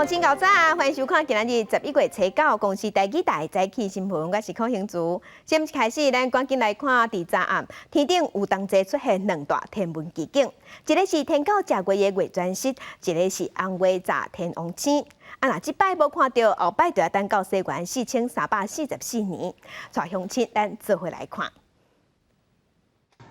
眾請𠢕早，歡迎收看今仔日11月初9公視台語台早起新聞，我是柯興珠。節目開始，咱趕緊來看佇昨暗天頂有同齊出現兩大天文奇景，一个是天狗食月的月全蝕，一个是紅月炸天王星。啊，若這擺無看著，後擺就愛等到西元4344年。帶鄉親，咱做伙來看。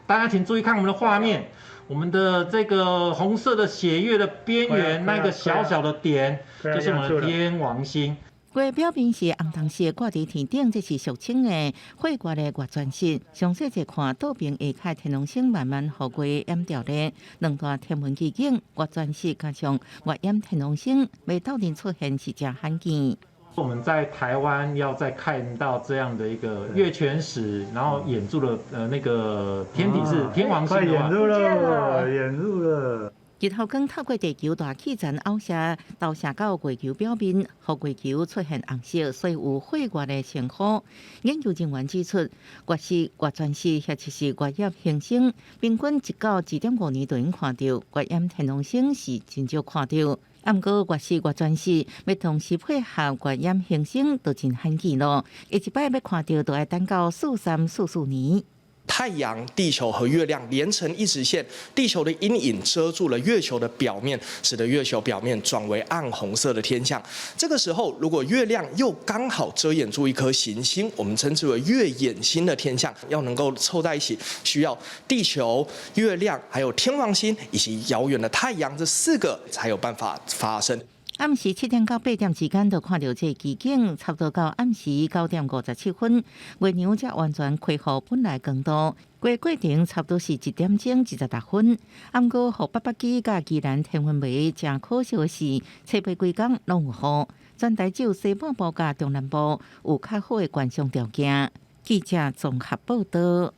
大家請注意看我們的畫面，我們的這個紅色的血月的邊緣那個小小的點，就是我們的天王星。月表面是紅銅色，掛佇天頂，這是俗稱的血月的月全蝕。詳細一看，倒爿下跤天王星慢慢予月掩掉咧。兩大天文奇景，月全蝕加上月掩天王星，欲鬥陣出現是誠罕見。我們在台灣要再看到這樣的一個月全蝕，然後掩住了那個天體是天王星的話，掩住了，掩住了。日頭光透過地球大氣層拗射，投射到月球表面，予月球出現紅色，所以有血月的稱呼。研究人員指出，月蝕、月全蝕或者是月掩行星，平均1到1.5年就能看著，月掩天王星是真少看著。毋過月蝕、月全蝕，欲同時配合月掩行星，就真罕見咯。下一擺欲看著，就愛等到4344年。太陽、地球和月亮連成一直線，地球的陰影遮住了月球的表面，使得月球表面轉為暗紅色的天象。這個時候，如果月亮又剛好遮掩住一顆行星，我們稱之為月掩星的天象，要能夠湊在一起，需要地球、月亮、還有天王星以及遙遠的太陽這四個才有辦法發生。暗時7點到8點之間，就看著這个奇景，差不多到暗時9點57分，月娘才完全恢復本來光度。過過程差不多是1點鐘26分。毋過，予八百基佮宜蘭天文迷誠可惜的是，初八規工攏有雨，全台只有西半部佮中南部有較好的觀賞條件。記者綜合報道。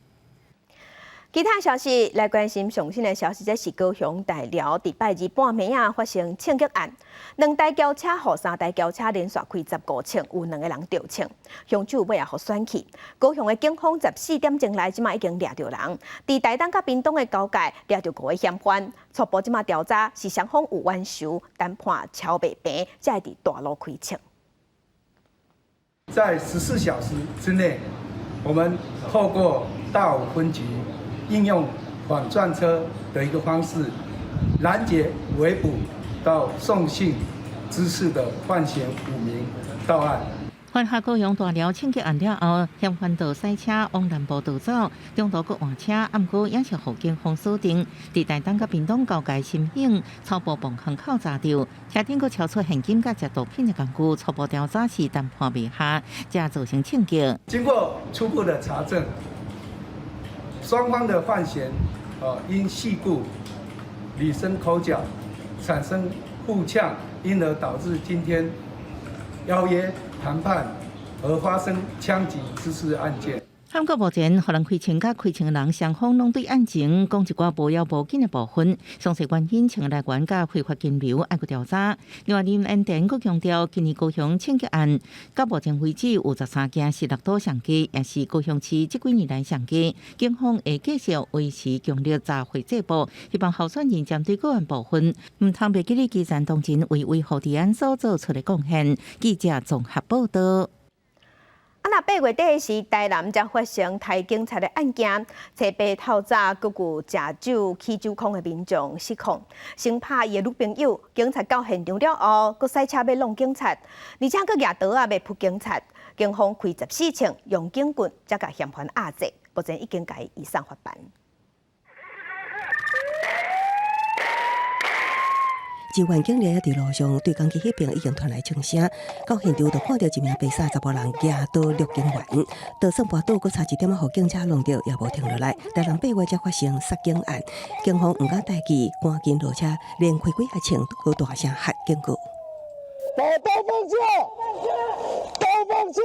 其他消息來關心上新的消息，這是高雄大寮佇拜二半暝仔發生槍擊案，兩台轎車予三台轎車連續開15槍，有兩个人著槍，兇手尾仔予選去。高雄的警方14點鐘內，這馬已經掠著人，佇台東佮屏東的交界掠著五个嫌犯，初步這馬調查是雙方有冤仇，談判喬袂平，才會佇大路開槍。在14小時之內，我們透過大武分局應用反撞車的一個方式攔截、圍捕到送信滋事的犯嫌五名到案。發下高雄大寮槍擊案了後，嫌犯就駛車往南部逃走，中途閣換車，毋過也是予警方鎖定。佇台東佮屏東交界新興初步磅坑口查著，車頂閣搜出現金佮食毒品的工具，初步調查是談判袂下，才造成槍擊。經過初步的查證，雙方的犯嫌，因細故理生口角，產生互嗆，因而導致今天邀約談判而發生槍擊滋事案件。毋過目前，予人開槍佮開槍的人雙方攏對案情講一寡無要無緊的部分，詳細原因、槍來源佮非法金流愛閣調查。另外，林恩典閣強調，今年高雄槍擊案到目前為止有13件是六都上高，也是高雄市這幾年來上高。警方會繼續維持強力查獲缉捕，希望候選人針對個案部分，毋通袂記得基層當真為維護治安所做出的貢獻。記者綜合報道。啊，若八月底時，台南才發生刣警察的案件，初八透早，閣有食酒起酒空的民眾失控，先拍伊的女朋友，警察到現場了後，閣駛車欲挵警察，而且閣舉刀仔欲撲警察，警方開14槍，用警棍才共嫌犯壓制，目前已經共伊移送法辦。支援警力佇路上，對講機彼邊已經傳來槍聲，到現場就看著一名白衫查埔人舉刀掠警員，就算跋倒，閣差一點仔予警車挵著，也無停落來。台南八月才發生殺警案，警方毋敢代誌，趕緊落車，連開幾下槍，閣大聲喝警告。把刀放下！刀放下！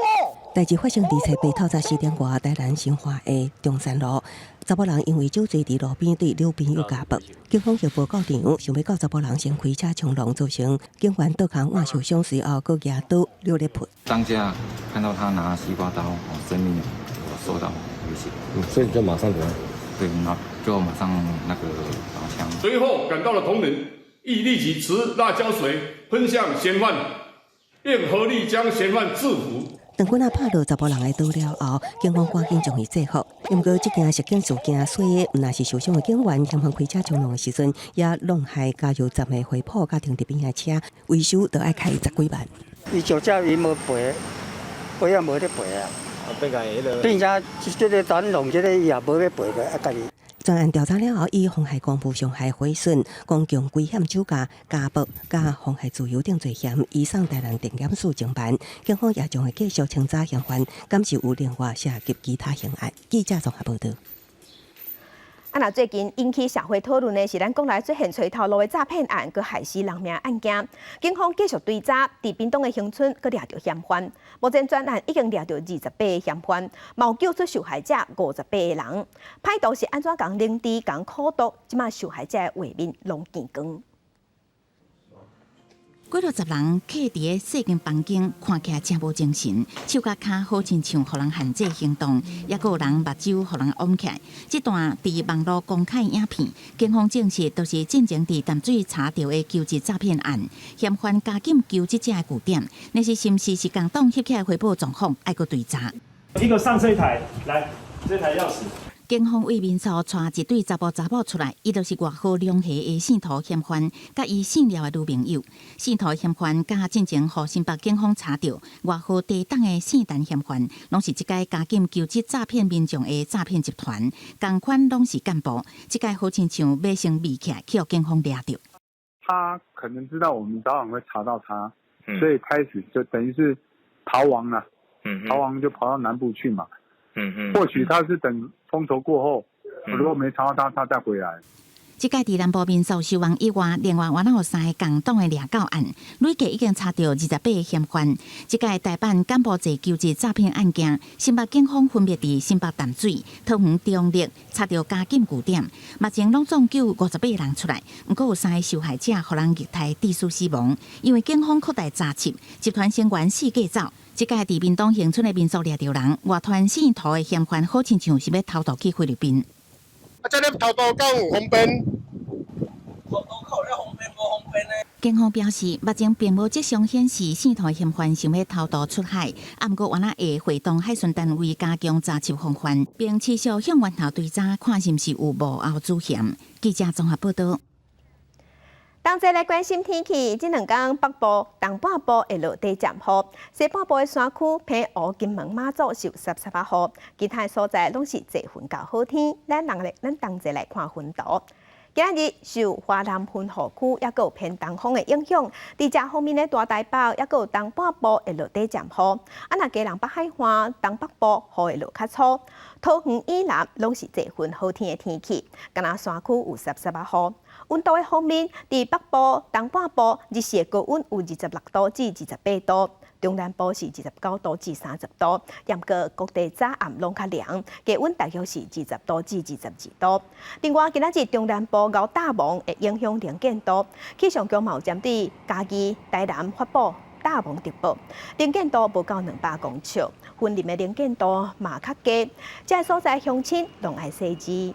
代誌發生佇初八透早4點外，台南新華的中山路，查某人因為酒醉佇路邊對女朋友家暴，警方協報到場，想欲共查埔人先開車衝撞，造成警員倒跤腕受傷，隨後閣舉刀掠咧撲。當下看到他拿西瓜刀，生命有受到威脅，所以就馬上怎樣？對，那就馬上那個拔槍。隨後趕到了同仁，亦立即持辣椒水噴向嫌犯，並合力將嫌犯制服。當棍仔拍落查埔人的刀了後，警方趕緊將伊制服。毋過，這件襲警事件，所以毋但是受傷的警員，嫌犯開車衝浪的時陣，也弄害加油站的花圃佮停佇邊的車，維修都愛開十幾萬。伊就這伊無賠，賠也無得賠啊。變成這個單弄這個伊也無欲賠的，啊，家己。專案調查了後，以妨害公務傷害毀損、公共危險酒駕、家暴、佮妨害自由等罪嫌，移送台南地檢署偵辦。警方也將會繼續清查嫌犯，敢是有另外涉及其他刑案。記者綜合報道。啊，若最近引起社會討論的是咱國內出現揣頭路的詐騙案，佮害死人命案件。警方繼續追查，佇屏東的恆春閣掠著嫌犯。目前全案已經掠著28個嫌犯，嘛救出受害者58個人。歹徒是按怎共靈智共苦毒，這馬受害者的畫面攏見光。幾落十人徛佇咧細間房間，看起來誠無精神，手佮跤好親像予人限制行動，抑閣有人目睭予人翕起來。這段佇網路公開影片，警方證實都是進前佇淡水查著的求職詐騙案，嫌犯加緊求職者的據點，那是是毋是是共黨翕起來回報狀況，愛閣追查。一個上這台，來，這台鑰匙。警方為民宿帶一對查埔查某出來，伊就是外號龍蝦的姓涂嫌犯，佮伊姓廖的女朋友。姓涂嫌犯佮進前予新北警方查著外號地黨的姓陳嫌犯，攏是這屆加緊求職詐騙民眾的詐騙集團，仝款攏是幹部。這屆好親像馬上避起來，去予警方掠著。他可能知道我們早晚會查到他，所以開始就等於是逃亡了。逃亡就跑到南部去嘛。或許他是等風頭過後，如果沒查到他，他再回來。這屆佇南部民宿收容以外，另外原來有三个仝黨的掠狗案，累計已經查著28個嫌犯。這屆台辦幹部罪求職詐騙案件，新北警方分別佇新北淡水、桃園中壢查著加緊據點，目前攏總救58個人出來，毋過有三个受害者予人虐待致死死亡，因為警方擴大查緝，集團成員四界走。這屆佇屏東恆春的民宿掠著人，外傳姓涂的嫌犯好親像是欲偷渡去菲律賓。啊，這咧偷渡敢有方便？警方表示，目前並無跡象顯示姓涂嫌犯想欲偷渡出海，啊，毋過原來會會同海巡單位加強查緝防範，並持續向源頭追查，看是毋是有幕後主嫌。記者綜合報道。同齊來關心天氣，這兩工北部、東半部會落短暫雨，西半部的山區、澎湖、金門、馬祖是有濕濕仔雨，其他所在攏是濟雲到好天。咱人來，咱同齊來看雲圖。今仔日受華南雲雨區抑閣有偏東風的影響，佇遮方面的大台北抑閣有東半部會落短暫雨。啊，若基隆北海岸、東北部雨會落較粗。桃園以南攏是濟雲好天的天氣，敢若山區有濕濕仔雨。溫度的方面，佇北部、東半部日時的高溫有26度至28度，中南部是29度至30度。毋過各地早暗攏較涼，低溫大約是20度至22度。另外，今仔日中南部𠢕大霧會影響能見度，氣象局嘛有針對嘉義、台南發布大霧特報，能見度無夠200公尺，雲林的能見度嘛較低，這个所在鄉親攏愛細緻。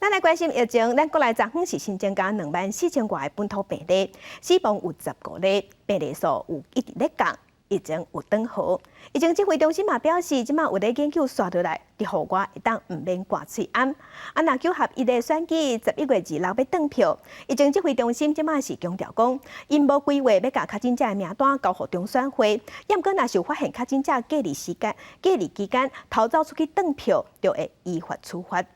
咱來關心疫情，咱國內昨昏是新增加24,000外個本土病例，死亡有15例，病例數有一直咧降，疫情有轉好。疫情指揮中心嘛表示，這馬有咧研究紲落來，佇戶外會當毋免掛喙罨。啊，若9合1的選舉11月26欲轉票，疫情指揮中心這馬是強調講，𪜶無規劃欲共確診者的名單交予中選會，毋過若是有發現確診者隔離時間、隔離期間逃走出去轉票，就會依法處罰。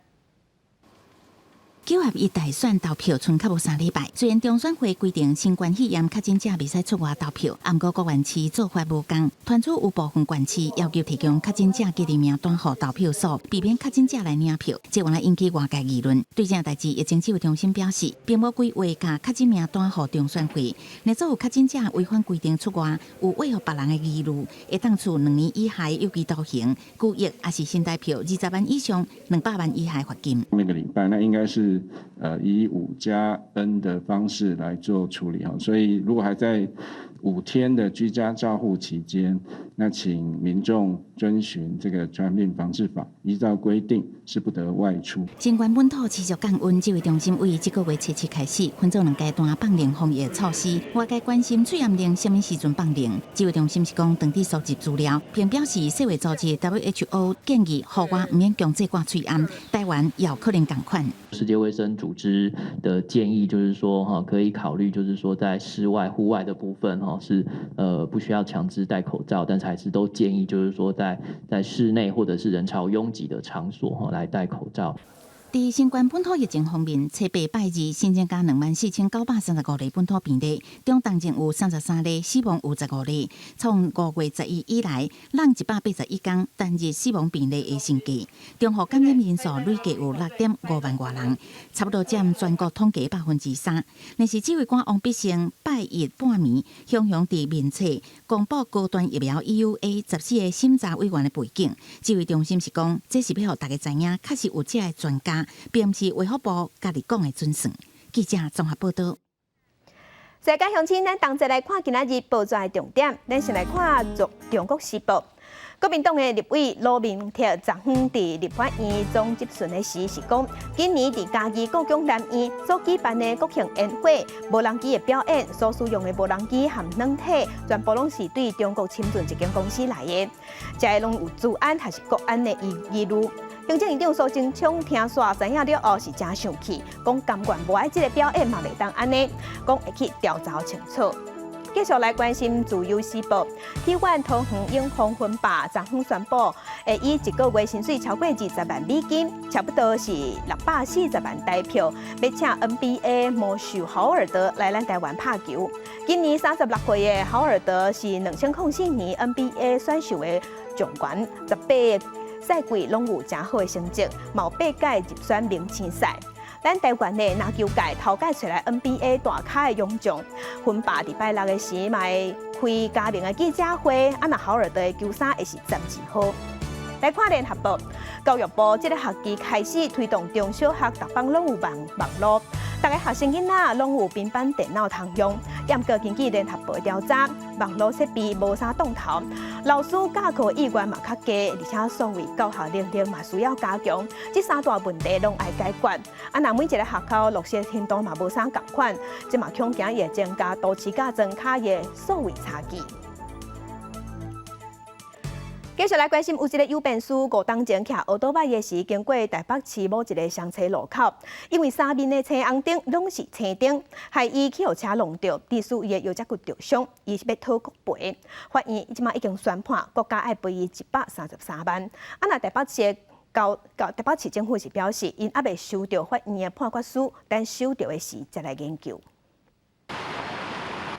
9合1大選投票賰較無3禮拜，雖然中選會規定新冠肺炎確診者袂使出外投票，毋過各縣市做法無仝，傳出有部分縣市要求提供確診者隔離名單予投票所，避免確診者來領票，這原來引起外界議論。對這代誌，疫情指揮中心表示，並無規劃共確診名單予中選會。若做有確診者違反規定出外，有威脅別人的疑慮，會當處2年以下有期徒刑、拘役，抑是新台票20萬以上200萬以下罰金。每個禮拜，那應該是以5+N 的方式來做處理哈，所以如果還在5天的居家照護期間，那請民眾遵循這個傳染病防治法，依照規定是不得外出。新冠本土持續降溫，指揮中心為這個月七日開始分做兩階段放寬防疫措施。外界關心喙罨令啥物時陣放寬，指揮中心是講當地收集資料，並表示世衛組織 WHO 建議戶外毋免強制掛喙罨，台灣也有可能仝款。世界衛生組織的建議就是說，哈，可以考慮，就是說在室外、戶外的部分，哈，是不需要強制戴口罩，但是還是都建議，就是說在室內或者是人潮擁擠的場所，哈，來戴口罩。佇新冠本土疫情方面，初八拜二新增加24,935例本土病例，中重症有33例，死亡有15例。創5月11以來，攏181天單日死亡病例的新低。中和感染人數累計有6.5萬外人，差不多佔全國統計3%。但是指揮官王必勝拜一半暝，雄雄佇面冊公布高端疫苗 EUA 14個審查委員的背景。指揮中心是講，這是欲予大家知影，確實有這个專家。並毋是衛福部家己講的準算。記者綜合報道。世界鄉親，咱同齊來看今仔日報紙的重點。咱先來看《中國時報》。國民黨的立委羅明哲昨昏佇立法院總質詢的時是講，今年佇嘉義故宮南院所舉辦的國慶煙火無人機的表演，所使用的無人機和軟體，全部攏是對中國深圳一間公司來的，這個攏有資安還是國安的疑慮。行政院長蘇貞昌聽煞知影了後是誠生氣，講甘願無愛這个表演嘛袂當按呢，講會去調查清楚。繼續來關心《自由時報》，台灣桃園永豐分霸昨昏宣布，會以一個月薪水超過20萬美金，差不多是640萬台票，欲請 NBA 魔獸豪爾德來咱台灣拍球。今年36歲的豪爾德是2004年 NBA 選秀的狀元，18個賽季攏有誠好的成績，嘛有八屆入選明星賽。咱台灣的籃球界頭擺揣來 NBA 大咖的洋將，芬霸佇拜六的時嘛會開加盟的記者會，啊，若豪爾德的球衫會是12號。來看聯合報，教育部這个學期開始推動中小學逐班攏有網路，逐个學生囡仔攏有平板電腦通用。毋過根據聯合報調查，網路設備無啥當頭，老師教課意願嘛較低，而且數位教學能力嘛需要加強，這三大問題攏愛解決。啊，若每一个學校落實程度嘛無啥仝款，這嘛恐驚會增加都市佮莊跤的數位差距。繼續來關心，有一個郵便師5冬前騎歐多擺的時，經過台北市某一个雙車路口，因為三面的青紅燈攏是青燈，害伊去予車挵著，致使伊的腰脊骨著傷，伊是欲討國賠。法院這馬已經宣判，國家愛賠伊133萬。啊，若台北市的交台北市政府是表示，𪜶猶未收著法院的判決書，等收著的時再來研究。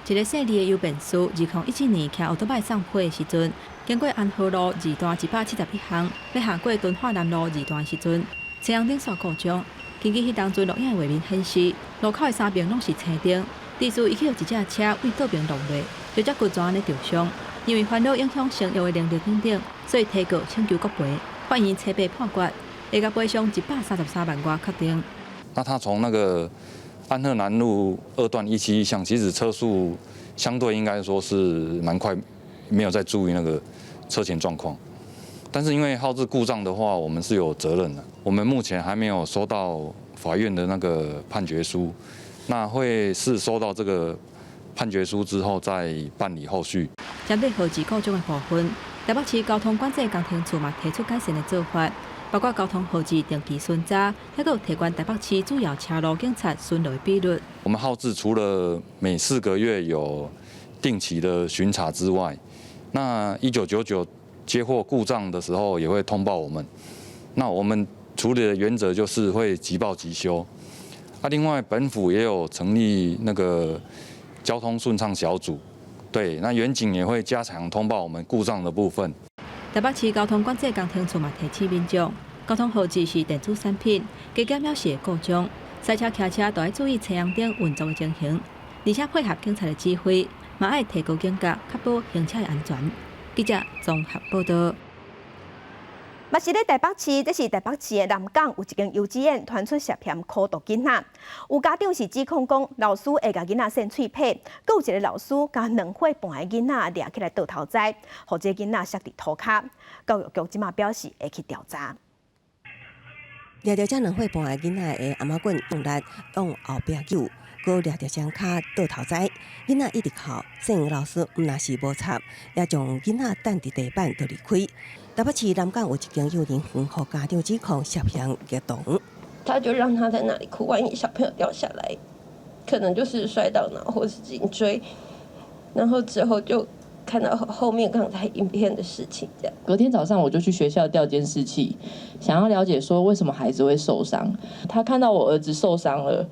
一个姓李的郵便師，2017年騎歐多擺送批的時陣，經過安和路二段171巷，欲下過敦化南路二段的時陣，青紅燈煞故障。根據彼當陣錄影的畫面顯示，路口的三爿攏是青燈，致使伊去予一隻車對倒爿挵落，腰脊骨就按呢著傷。因為煩惱影響生育的能力等等，所以提告請求國賠。法院初八判決，會共賠償133萬外確定。那他從那個安和南路二段171巷，其實車速相對應該說是蠻快，沒有在注意那個車前狀況。但是因為號誌故障的話，我們是有責任的。我們目前還沒有收到法院的那個判決書，那會是收到這個判決書之後再辦理後續。針對號誌故障的部分，台北市交通管制工程處嘛提出改善的做法。包括交通號誌定期巡查，還閣有提懸台北市主要車路警察巡邏的比率。我們號誌除了每4個月有定期的巡查之外，那1999接獲故障的時候也會通報我們。那我們處理的原則就是會即報即修。啊，另外本府也有成立那個交通順暢小組，對，那員警也會加強通報我們故障的部分。台北市交通管制工程處嘛提醒民眾，交通號誌是電子產品，加減了是會故障，賽車、騎車都愛注意青紅燈運作的情形，而且配合警察的指揮，嘛愛提高警覺，確保行車的安全。記者綜合報道。嘛是咧台北市，這是台北市的南港有一間幼稚園傳出涉嫌苦毒囡仔，有家長是指控講老師會共囡仔搧喙䫌，閣有一个老師共2歲半的囡仔掠起來倒頭栽，予這个囡仔摔佇塗跤。教育局這馬表示會去調查。掠著這2歲半的囡仔的頷仔棍用力往後壁揪，閣掠著雙跤倒頭栽，囡仔一直哭，姓老師毋但是無插，也將囡仔擲佇地板就離開。台北市南港有一間幼兒園，予家長指控涉嫌虐童。他就讓他在那裡哭，萬一小朋友掉下來，可能就是摔到腦或是頸椎，然後之後就看到後面剛才影片的事情。這樣。隔天早上我就去學校調監視器，想要了解說為什麼孩子會受傷。他看到我兒子受傷了，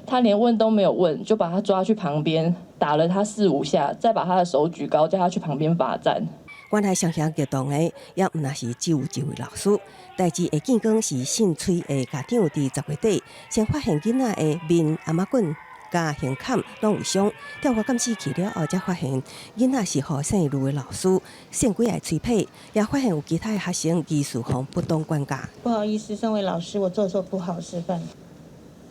他連問都沒有問，就把他抓去旁邊打了他四五下，再把他的手舉高，叫他去旁邊罰站。原來涉嫌虐童的，也毋但是只有一位老師。代誌會見光是姓崔的家長，佇10月底先發現囡仔的面頷仔棍佮胸坎攏有傷，調查監視器了後，才發現囡仔是予姓呂的老師搧幾下喙䫌，也發現有其他的學生疑似予不當管教。不好意思，身為老師，我做錯不好示範。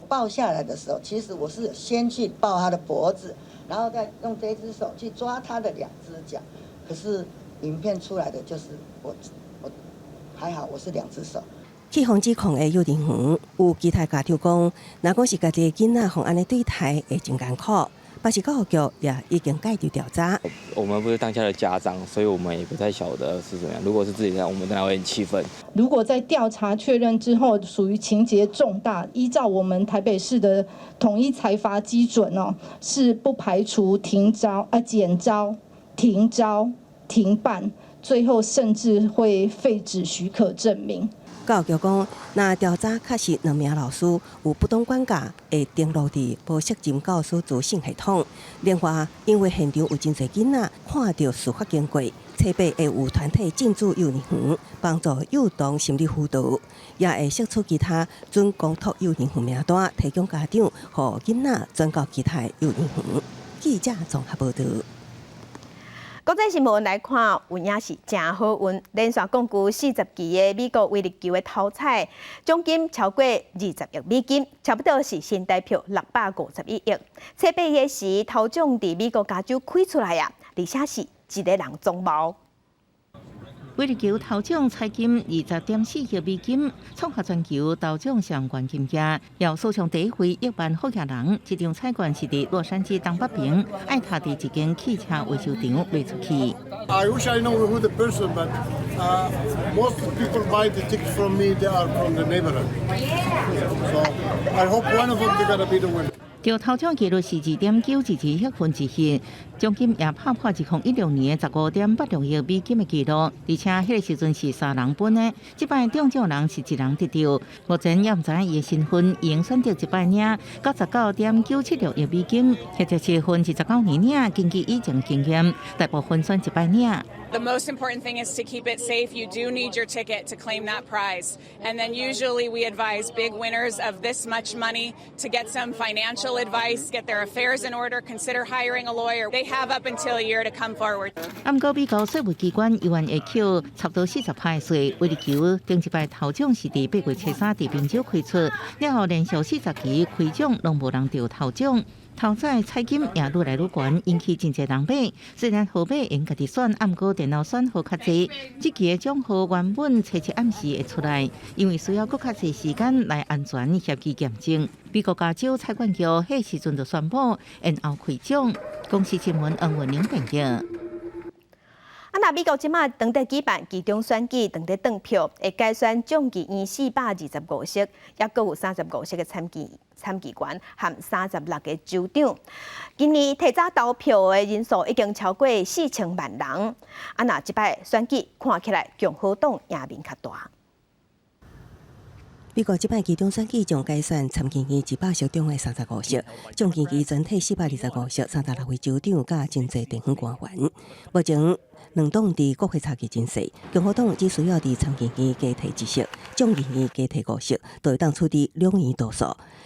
抱下來的時候，其實我是先去抱他的脖子，然後再用這隻手去抓他的兩隻腳，可是影片出來的就是我還好，我是兩隻手。去予指控的幼兒園有其他家長講，若講是家己的囡仔予按呢對待，會真艱苦。北市教育局也已經介入調查。我們不是當下的家長，所以我們也不太曉得是怎麼樣。如果是自己家，我們當然會很氣憤。如果在調查確認之後屬於情節重大，依照我們台北市的統一裁罰基準哦，是不排除停招、啊減招、停招、停辦，最後甚至會廢止許可證明。教育局講，若調查確實兩名老師有不當管教，會登錄佇無責任教師資訊系統。另外，因為現場有真濟囡仔看著事發經過，初八會有團體進駐幼兒園，幫助幼童心理輔導，也會釋出其他準公託幼兒園名單，提供家長予囡仔轉到其他幼兒園。記者綜合報導。國際新聞來看，有影是誠好運，連續摃龜40期的美國威力球的頭彩，獎金超過20億美金，差不多是新台票651億。初八彼時，頭獎佇美國加州開出來啊，而且是一个人總包。威力球頭獎彩金20.4億美金，創下全球頭獎上懸金額，也史上第一回億萬好額人。這張彩券是佇洛杉磯東北邊愛塔佇一間汽車維修廠賣出去。 I wish I know who the person, but most people buy the ticket from me. They are from the neighborhood. So I hope one of them they're gonna be the winner. 著頭獎幾率是2.922億分之一，獎金也拍破2016年15.86億美金的紀錄，而且彼个時陣是三人分的，這擺中獎人是一人得著。目前也毋知伊的身份，已經選擇一擺領99.976億美金，或者是分29年領，根據以前經驗，大部分選一擺領。 The most important thing is to keep it safe. You do need your ticket to claim that prize. And then usually we advise big winners of this much money to get some financial advice, get their affairs in order, consider hiring a lawyer. They have up until a year to come forward. 毋過美國稅務機關猶原會扣差不多40%的稅，威力球頂一擺頭獎是佇8月初3佇賓州開出，了後連續40期開獎攏無人著頭獎。頭彩彩金也愈來愈懸，引起真濟人買。雖然號碼會用家己選，毋過電腦選號較濟。這期的獎號原本初七暗時會出來，因為需要閣較濟時間來安全協議驗證。美國加州彩券局彼時陣就宣布延後開獎。公視新聞黃文玲編譯。啊，若美國這馬當佇舉辦期中選舉，當佇轉票，會改選眾議院425席，抑閣有35席的參議員和36個州長。今年提早投票的人數已經超過4000萬人。啊，若這擺選舉看起來共和黨贏面較大。美國這擺期中選舉將改選參議院100席中的35席，眾議院全體425席，36位州長佮真濟地方官員。目前兩黨佇國會差距真細，共和黨只需要佇參議院加提一席，眾議院加提五席，就會當取得兩院多數。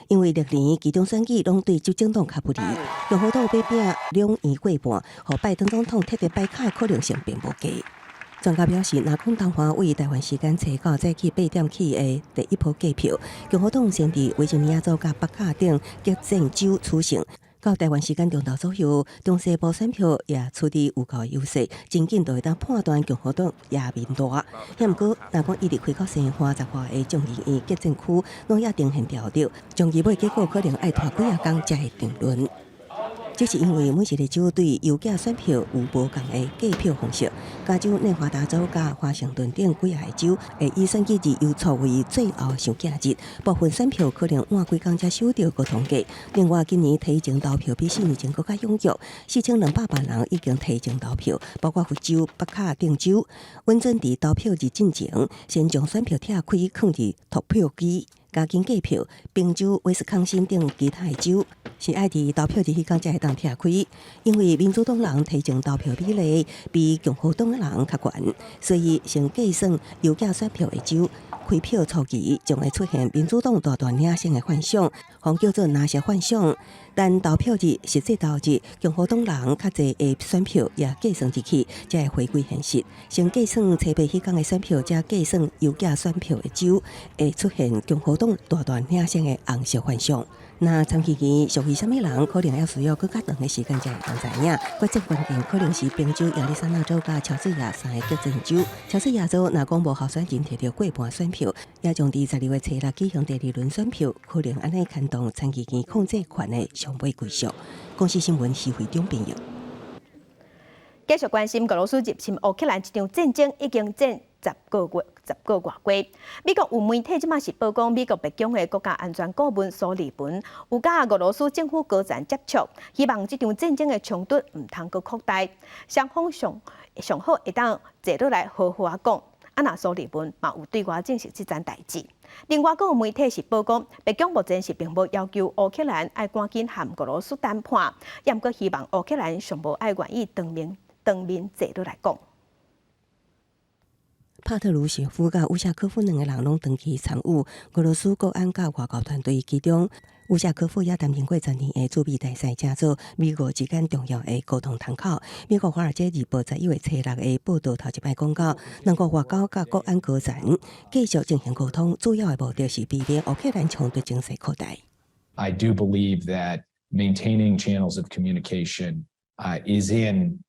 因為歷年期中選舉攏對執政黨較不利，共和黨欲拚兩院過半，予拜登總統徹底擺跤的可能性並無低。專家表示，若講談判為台灣時間初九早起8點起的第一波計票，共和黨先佇維吉尼亞州佮北卡等激戰州取勝。到台灣時間中晝左右，中西部選票也處佇有夠優勢，真緊就會當判斷共和黨贏面大。毋過，若講一直開到生花15個眾議院激戰區，攏猶呈現調調，終結尾結果可能愛拖幾仔工才會定論。這是因為每一個州對郵寄選票有無仝的計票方式。加州、內華達州佮華盛頓等幾个州會以選舉日郵錯為最後收寄日，部分選票可能晚幾工才收著閣統計。另外，今年提前投票比4年前閣較踴躍，4200萬人已經提前投票，包括佛州、北卡等州。穩準佇投票日進前，先將選票拆開，囥佇讀票機。加緊計票，賓州、威斯康辛等其他的州是愛佇投票日彼工才會當拆開，因為民主黨人提前投票比例比共和黨的人較懸，所以先計算郵寄選票的州開票初期將會出現民主黨大大領先的幻象，予叫做藍色幻象。但投票日實際投日，共和黨人較濟的選票也計算入去，才會回歸現實。先計算初八彼工的選票，才計算郵寄選票的州，會出現共和黨大大領先的紅色幻象。那參議院屬於啥物人，可能猶需要閣較長的時間才會當知影。決戰關鍵可能是賓州、亞利桑那州佮喬治亞三个激戰州。喬治亞州若講無候選人摕著過半選票，也將佇12月初六舉行第二輪選票，可能按呢牽動參議院控制權的上尾歸屬。公視新聞徐惠中編譯。繼續關心俄羅斯入侵烏克蘭這場戰爭已經戰10個月，10個外月。美國有媒體這馬是報講，美國白宮的國家安全顧問蘇利文有佮俄羅斯政府高層接觸，希望這場戰爭的衝突毋通閣擴大，雙方上上好會當坐落來好好仔講。啊，若蘇利文嘛有對外證實這層代誌。另外，閣有媒體是報講，白宮目前是並無要求烏克蘭愛趕緊和俄羅斯談判，也毋過希望烏克蘭上無愛願意當面坐落來講。帕特魯舍夫佮烏夏科夫兩个人攏長期參與俄羅斯國安佮外交團隊，其中烏夏科夫也擔任過10年的駐美大使，成做美俄之間重要的溝通窗口。美國《華爾街日報》11月初六的報道頭一擺講到，兩國外交佮國安高層繼續進行溝通，主要的目的是避免烏克蘭衝突情勢擴大。 I do believe that maintaining channels of communication is in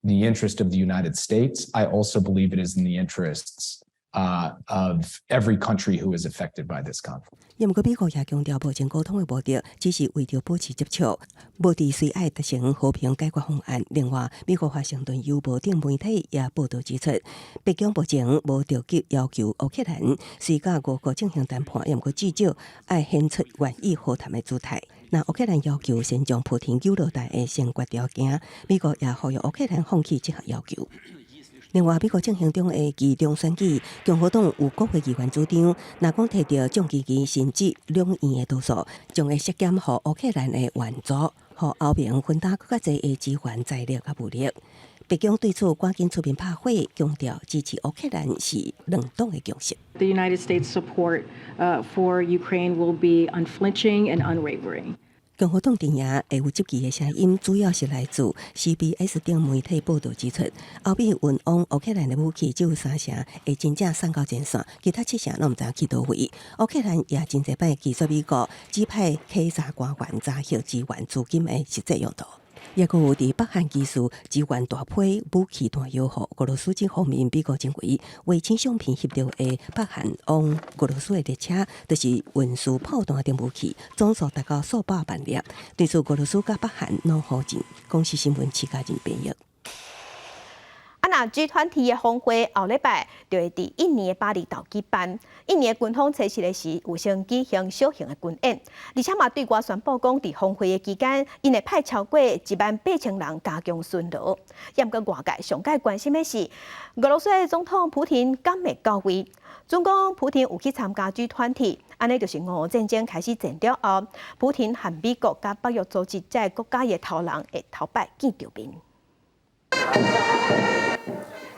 the interest of the United States. I also believe it is in the interests of every country who is affected by this conflict. 毋過美國也強調，目前溝通的目的只是為著保持接觸，無佇隨愛達成和平解決方案。另外，美國華盛頓郵報等媒體也報道指出，白宮目前無著急要求烏克蘭隨佮俄國進行談判，毋過至少愛顯出願意和談的姿態。若烏克蘭要求先將普廷救落來的先決條件，美國也呼籲烏克蘭放棄這項要求。另外，美國進行中的期中選舉，共和黨有國會議員主張，若講摕著眾議院甚至兩院的多數，將會削減予烏克蘭的援助，予歐盟分擔閣較濟的支援財力佮物力。白宮對此趕緊出面拍火，強調支持烏克蘭是兩黨的共識。 The United States support for Ukraine will be unflinching and unwavering. 共和黨陣營會有質疑的聲音，主要是來自 CBS 等媒體報道指出，歐美運往烏克蘭的武器只有三成會真正送到前線，其他七成攏毋知去佗位。烏克蘭也真濟擺拒絕美國指派稽查官員查核支援資金的實際用途。抑閣有佇北韓技術支援大批武器彈藥予俄羅斯這方面，美國認為衛星相片翕著的北韓往俄羅斯的列車，就是運輸炮彈等武器，總數達到數百萬粒。對此，俄羅斯佮北韓攏否認。公視新聞徐嘉仁編譯。啊，若 G20 的峰會後禮拜就會佇印尼的巴厘島舉辦。印尼的軍方初四時有先舉行小型的軍演，而且嘛對外宣布講，佇峰會的期間，𪜶會派超過18,000人加強巡邏。毋過外界上蓋關心的是，俄羅斯的總統普廷敢會到位？準講普廷有去參加 G20，按呢就是俄烏戰爭開始戰了後，普廷和美國佮北約組織這个國家的頭人會頭擺見著面。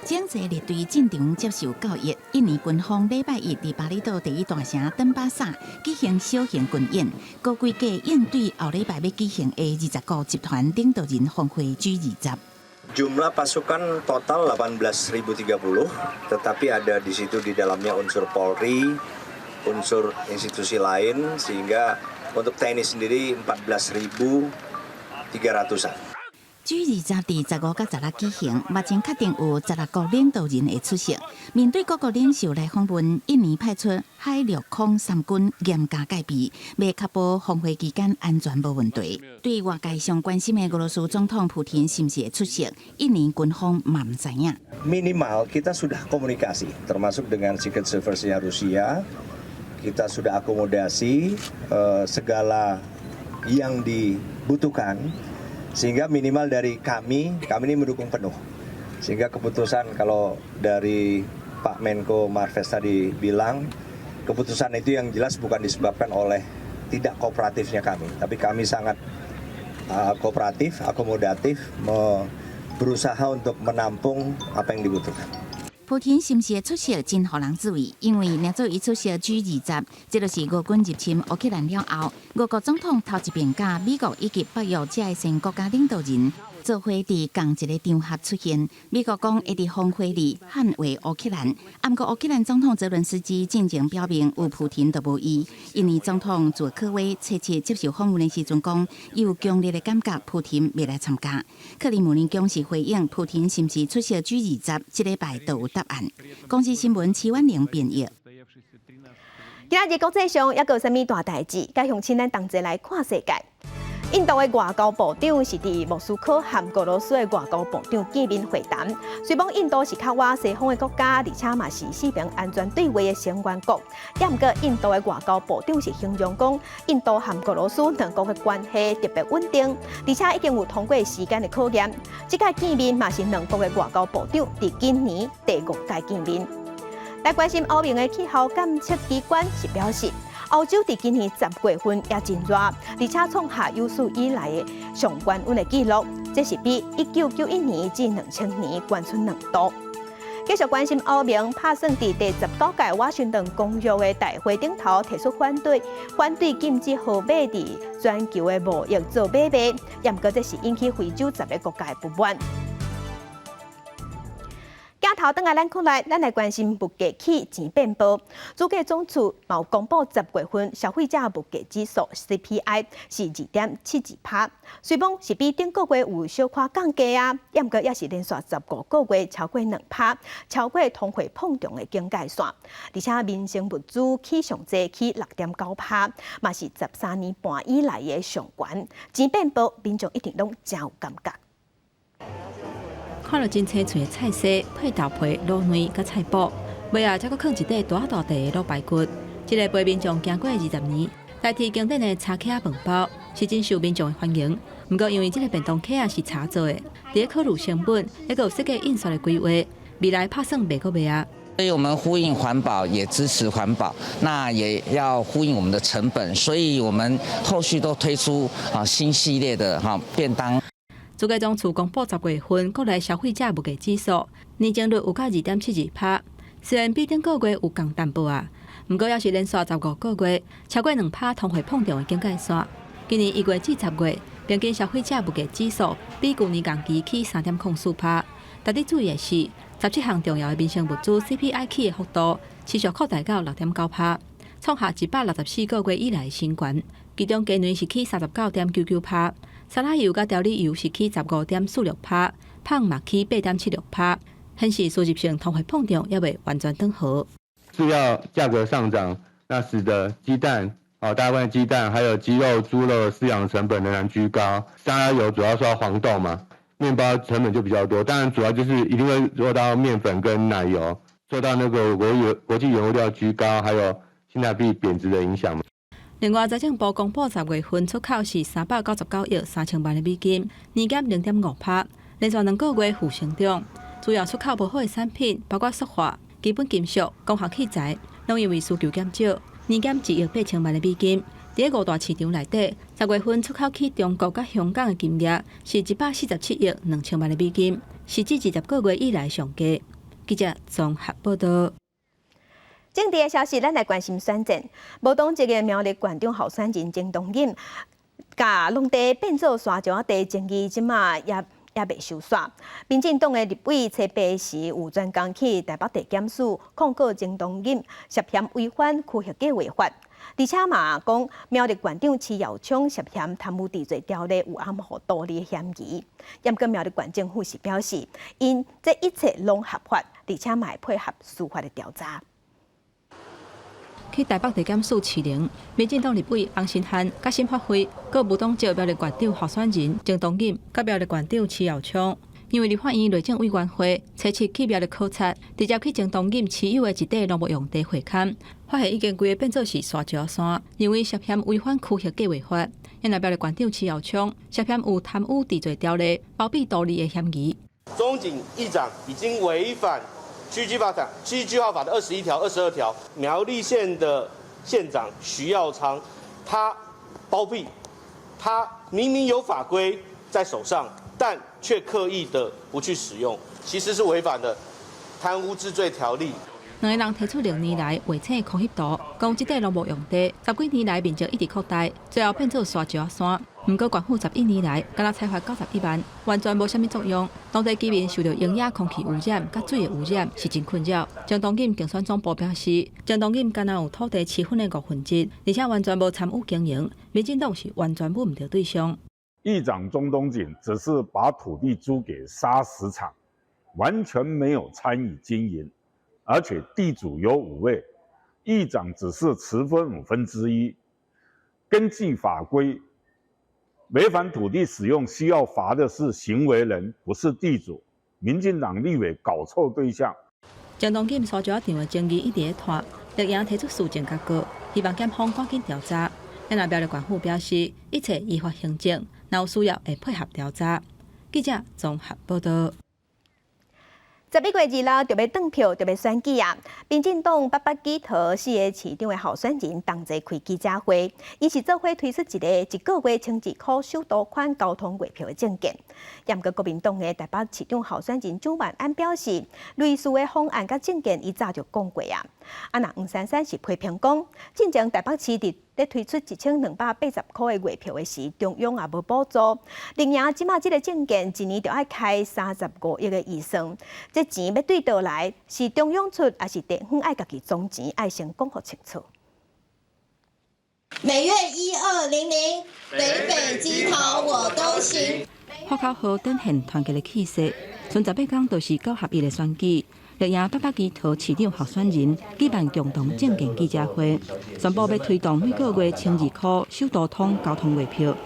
整齊列隊進場接受教育。印尼軍方禮拜一佇巴厘島第一大城登巴薩舉行小型軍演，高規格應對後禮拜欲舉行的20國集團領導人峰會 G20。Jumlah pasukan total 18.030, tetapi ada di situ di dalamnya unsur Polri, unsur institusi lain, sehingga untuk TNI sendiri 14.300-an. G20佇15佮16舉行，目前確定有16國領導人會出席。面對各國領袖來訪問，印尼派出海陸空三軍嚴加戒備，欲確保峰會期間安全無問題。對外界上關心的俄羅斯總統普廷是毋是會出席，印尼軍方嘛毋知影。 Minimal kita sudah komunikasi, termasuk dengan Secret Service-nya Rusia, kita sudah akomodasi segala yang dibutuhkan. Sehingga minimal dari kami, kami ini mendukung penuh. Sehingga keputusan kalau dari Pak Menko Marves tadi bilang, keputusan itu yang jelas bukan disebabkan oleh tidak kooperatifnya kami, tapi kami sangat kooperatif, akomodatif, berusaha untuk menampung apa yang dibutuhkan. 普廷是毋是會出席，真予人注意，因為若做伊出席 G20，這就是俄軍入侵烏克蘭了後，俄國總統頭一遍佮美國以及北約這个新國家領導人做伙佇仝一个場合出現。美國講會佇峰會裡捍衛烏克蘭，毋過烏克蘭總統澤倫斯基進前表明有普廷就無伊。印尼總統佐科威初七接受訪問的時陣講，伊有強烈的感覺普廷袂來參加。克里姆林宮是回應普廷是毋是出席 G20，這禮拜就有答案。公視新聞齊婉玲編譯。今仔日國際上猶閣有啥物大代誌？佮鄉親咱同齊來看世界。印度的外交部長是佇莫斯科和俄羅斯的外交部長見面會談。雖講印度是較倚西方的國家，而且嘛是四邊安全對話的成員國。也毋過印度的外交部長是形容講，印度和俄羅斯兩國的關係特別穩定，而且已經有通過時間的考驗。這擺見面嘛是兩國的外交部長佇今年第五擺見面。來關心歐盟的氣候監測機關是表示，歐洲佇今年10月份也真熱，而且創下有史以來的上懸溫的紀錄，這是比1991年至2000年懸出2度。繼續關心歐盟拍算佇第19屆華盛頓公約的大會頂頭提出反對，反對禁止河馬佇全球的貿易做買賣，也毋過這是引起非洲10个國家的不滿。鏡頭轉來咱國內，咱來關心物價起錢變薄。主計總處嘛有公布10月份消費者物價指數 CPI 是2.72%，雖講是比頂個月有小可降低啊，毋過也是連續15個月超過2%，超過通貨膨脹的警戒線。而且民生物資起上濟起6.9%，嘛是13年半以來的上懸。錢變薄，民眾一定攏誠有感覺。看著真青翠的菜絲，配豆皮、滷卵佮菜脯，尾仔才閣囥一塊大大塊的滷排骨。這个陪民眾行過20年，代替經典的柴客仔飯包，是真受民眾的歡迎。毋過因為這个便當客仔是柴做的，除咧考慮成本，猶閣有設計印刷的規劃，未來拍算袂閣賣啊。所以我們呼應環保，也支持環保，那也要呼應我們的成本，所以我們後續都推出啊新系列的哈便當。主計總處公布10月份國內消費者物價指數年增率有到2.72%，雖然比頂個月有降淡薄仔，毋過也是連續15個月超過2%通貨膨脹的警戒線。今年1月至10月，平均消費者物價指數比舊年同期起3.04%。值得注意的是，17項重要的民生物資 CPI 起的幅度持續擴大到6.9%，創下164個月以來的新高。其中雞卵是起39.99%。沙拉油佮調理油是起15.46%，麭嘛起8.76%，顯示輸入性通貨膨脹猶未完全轉好。飼料價格上漲，那使得雞蛋、哦大部分雞蛋還有雞肉、豬肉的飼養成本仍然居高。沙拉油主要受到黃豆嘛，麵包成本就比較多。當然主要就是一定會受到麵粉跟奶油，受到那個國際原物料居高，還有新台幣貶值的影響嘛。另外，財政部公布10月份出口是399億3千萬的美金，年減0.5%，連續2個月負成長。主要出口無好的產品包括塑化、基本金屬、光學器材，攏因為需求減少，年減1億8千萬的美金。佇五大市場內底，10月份出口去中國佮香港的金額是147億2千萬的美金，是自20個月以來上低。記者綜合報道。政治的消息，咱來關心選戰。無黨籍的苗栗縣長候選人鍾東錦，共農地變做沙石仔地爭議，這馬也猶未收煞。民進黨的立委初八時有專工去台北地檢署控告鍾東錦涉嫌違反區域計劃法，而且嘛講苗栗縣長徐耀昌涉嫌貪污治罪條例有暗予圖利的嫌疑。毋過苗栗縣政府是表示，𪜶這一切攏合法，而且嘛會配合司法的調查。去台北地檢署士林，民進黨立委洪申翰佮沈發輝，閣無黨籍苗栗縣長候選人鍾東錦，佮苗栗縣長徐耀昌，因為立法院內政委員會初七去苗栗考察，直接去鍾東錦持有的一塊農業用地會勘，發現已經規个變做是沙石山，認為涉嫌違反區域計劃法。因為苗栗縣長徐耀昌涉嫌有貪污治罪條例、包庇圖利的嫌疑。鍾錦議長已經違反區計劃法、區計劃法的21條、22條，苗栗縣的縣長徐耀昌，他包庇，他明明有法規在手上，但卻刻意的不去使用，其實是違反了貪污治罪條例。兩个人提出歷年來畫冊空翕圖，講這塊農業用地十幾年來面積一直擴大，最後變做沙石山。毋過縣府11年來，敢若裁罰91萬，完全無啥物作用。當地居民受著營養空氣污染、佮水的污染，是真困擾。鍾東錦競選總部表示，鍾東錦敢若有土地持分的五分之，而且完全無參與經營，民進黨是完全摸毋著對象。議長鍾東錦只是把土地租給砂石廠，完全沒有參與經營，而且地主有五位，議長只是持分1/5。根據法規，違反土地使用需要罰的是行為人，不是地主。民進黨立委搞錯對象。鍾東錦沙石場的爭議一直咧拖，綠營提出搜證結果，希望檢方趕緊調查。咱苗栗縣府表示，一切依法行政，若有需要會配合調查。記者綜合報道。11月2日就欲轉票，就欲選舉啊！民進黨八北基桃四个市長的候選人同齊開記者會，𪜶是做伙推出一個一個月12塊首都寬交通月票的政見。毋過國民黨的台北市長候選人蔣萬安表示，類似的方案佮政見，伊早就講過啊。啊，若黃珊珊是批評講，進前台北市佇咧推出1280塊的月票的時，中央也無補助。另外，這馬這个政見一年著愛開35億的預算，這錢欲對佗來？是中央出，抑是地方愛家己總錢？愛先講予清楚。每月1200，北北基桃我都行。發口號展現團結的氣勢，賰18工就是九合一的選舉。綠營八北基桃市長候選人舉辦共同政見記者會，宣布欲推動每個月12塊首都通交通月票。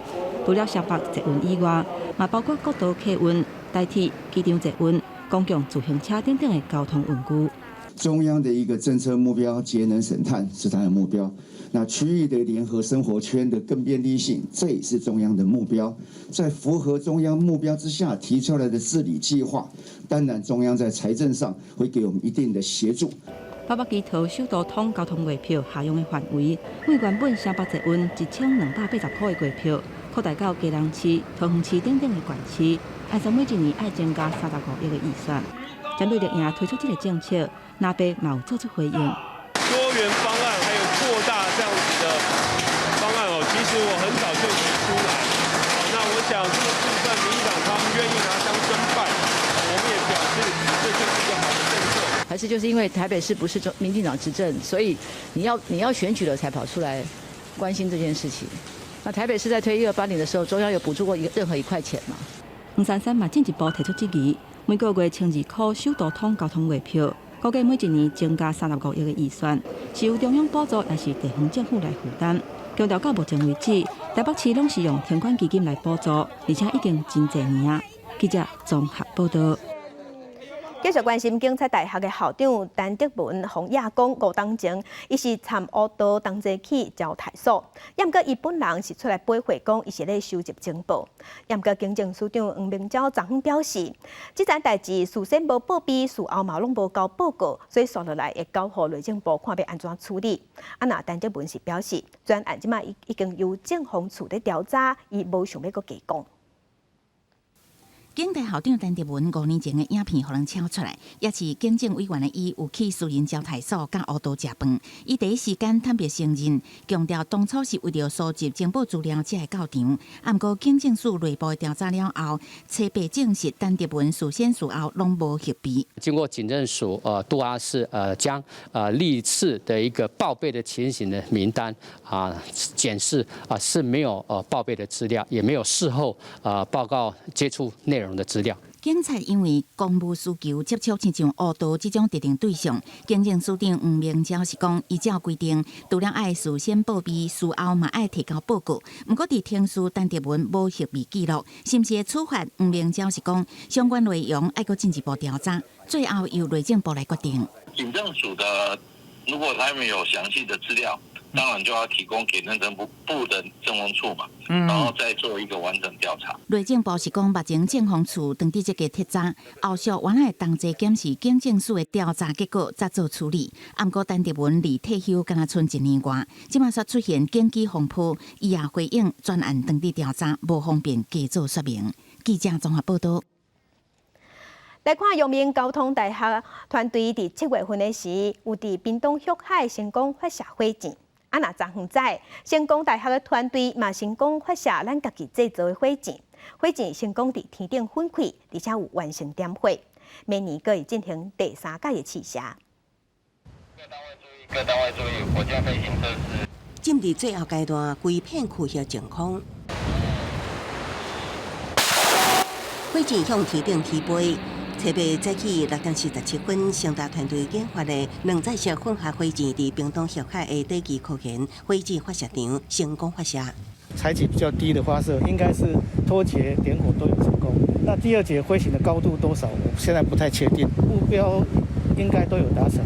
除了雙北捷運以外，嘛包括國道客運、台鐵、機場捷運、公共自行車等等的交通運具。中央的一個政策目標，節能省碳是它的目標。那區域的聯合生活圈的更便利性，這也是中央的目標。在符合中央目標之下提出來的治理計劃，當然中央在財政上會給我們一定的協助。八北基桃首都通交通月票適用的範圍，為原本雙北捷運1280塊的月票，擴大到基隆市、桃園市等等的縣市，按算每一年愛增加35億的預算。針對綠營推出這个政策，藍白嘛有做出回應。多元方案還有擴大這樣子的方案哦，其實我很早就提出來。那我想這個部分，民進黨他們願意拿當偵辦，我們也表示這就是一個好的政策。還是就是因為台北市不是中民進黨執政，所以你要選舉了才跑出來關心這件事情。那台北市在推1280的時候，中央有補助過一任何一塊錢嗎？黃珊珊嘛進一步提出質疑，每個月12塊首都通交通月票，估計每一年增加35億的預算，是由中央補助，抑是地方政府來負擔？強調到目前為止，台北市攏是用停管基金來補助，而且已經真濟年啊。記者綜合報道。繼續關心警察大學的校長陳德文，予罷工五冬前，伊是參烏道同齊去招待所，毋過伊本人是出來回駁講，伊是咧收集情報。毋過警政署長黃明昭昨昏表示，這件代誌事先無報備，事後嘛攏無交報告，所以紲落來會交予內政部看欲按怎處理。啊，若陳德文是表示，專案這馬已經由政風處咧調查，伊無想欲閣加講。警大校長陳德文5年前的影片予人抄出來，也是警政委員的伊有去私人招待所佮烏道食飯。伊第一時間坦白承認，強調當初是為著搜集情報資料才會到場。啊，毋過警政署內部調查了後，初步證實陳德文事先事後攏無核備。經過警政署杜阿士將歷次的一個報備的情形的名單啊檢視啊是沒有報備的資料，也沒有事後報告接觸內容的資料。警察因為公務需求接觸親像烏道這種特定對象，警政署長黃明昭是講，依照規定，除了愛事先報備，事後嘛愛提交報告。毋過佇程序陳德文無核備記錄，是毋是會處罰？黃明昭是講，相關內容愛閣進一步調查，最後由內政部來決定。警政署的，如果他們有詳細的資料，當然就要提供給內政部的政風處嘛，然後再做一個完整調查。內政部是講，目前政風處當佇這個徹查，後續原來同齊檢視警政署的調查結果，再做處理。毋過陳德文離退休敢若賰一年外，這馬煞出現檢舉風波，伊也回應專案當佇調查，無方便加做說明。記者綜合報道。來看陽明交通大學團隊佇7月份的時，有佇屏東旭海成功發射火箭。啊，若昨昏早，成功大學的團隊嘛成功發射咱家己製造的火箭，火箭成功佇天頂分開，而且有完成點火。明年閣會進行第三擺的試射。各單位注意，各單位注意，火箭飛行測試進入最後階段，規片區域淨空，火箭向天頂起飛。初八早起6點47分，成大團隊研發的兩載式混合火箭佇屏東旭海的地基科研火箭發射場成功發射。採取比較低的發射，應該是脫節點火都有成功。那第二節飛行的高度多少，我現在不太確定，目標應該都有達成。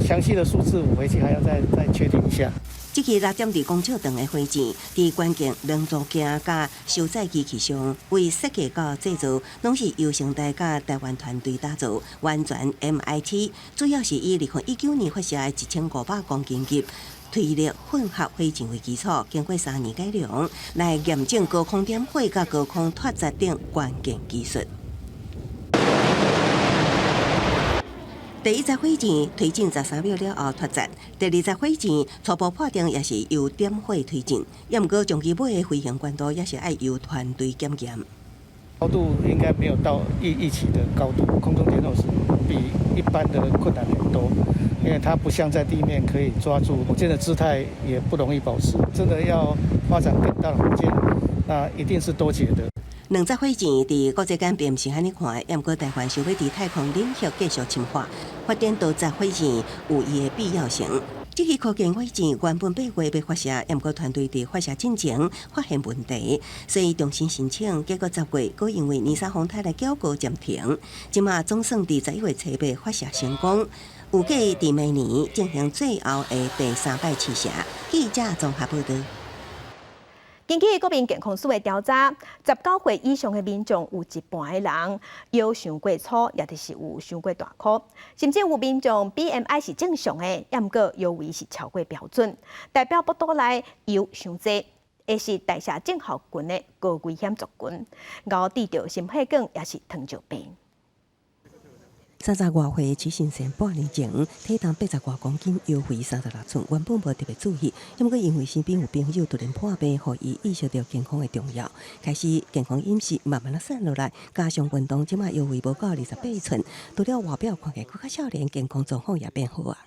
詳細的數字我回去還要再確定一下。這支6.2公尺長的火箭，佇關鍵輪組件佮收載機器上，為設計到製造，攏是由成大佮台灣團隊打造，完全 MIT，主要是以2019年發射的1500公斤級推力混合火箭為基礎，經過3年改良，來驗證高空點火佮高空脫節等關鍵技術。第一載火箭推進13秒了後脫節，第二載火箭初步判定也是由點火推進，也毋過將其尾的飛行關度也是愛由團隊檢驗。高度應該沒有到預期的高度，空中點火是比一般的困難很多，因為它不像在地面可以抓住火箭的姿態，也不容易保持。真的要發展更大的火箭，那一定是多節的。兩隻火箭佇國際間並毋是按呢看，毋過台灣想欲佇太空領域繼續深化發展多載火箭，有伊的必要性。這支科研火箭原本8月欲發射，毋過團隊佇發射進前發現問題，所以重新申請，結果10月閣因為尼沙風台來繳閣暫停。這馬總算佇11月初八發射成功，預計佇明年進行最後的第三擺試射。記者綜合報道。根據國民健康署的調查，19歲以上的民眾有一半的人腰傷過粗，也就是有傷過大箍，甚至有民眾 BMI 是正常的，也毋過腰圍是超過標準，代表腹肚內油傷濟，會是代謝症候群的高危險族群，𠢕得著心血管抑是糖尿病。30外歲徐先生半年前體重80外公斤，腰圍36寸，原本無特別注意，毋過因為身邊有朋友突然破病，予伊意識著健康的重要，開始健康飲食慢慢仔瘦落來，加上運動，這馬腰圍無到28寸，除了外表看起來閣較少年，健康狀況也變好啊。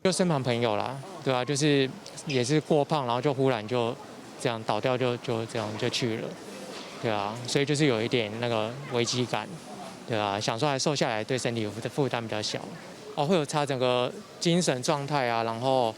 就身旁朋友啦，對啊，就是也是過胖，然後就忽然就這樣倒掉就，就這樣就去了，對啊，所以就是有一點那個危機感。對啊，想說還瘦下來對身體的負擔比較小，哦，會有差整個精神狀態啊，然後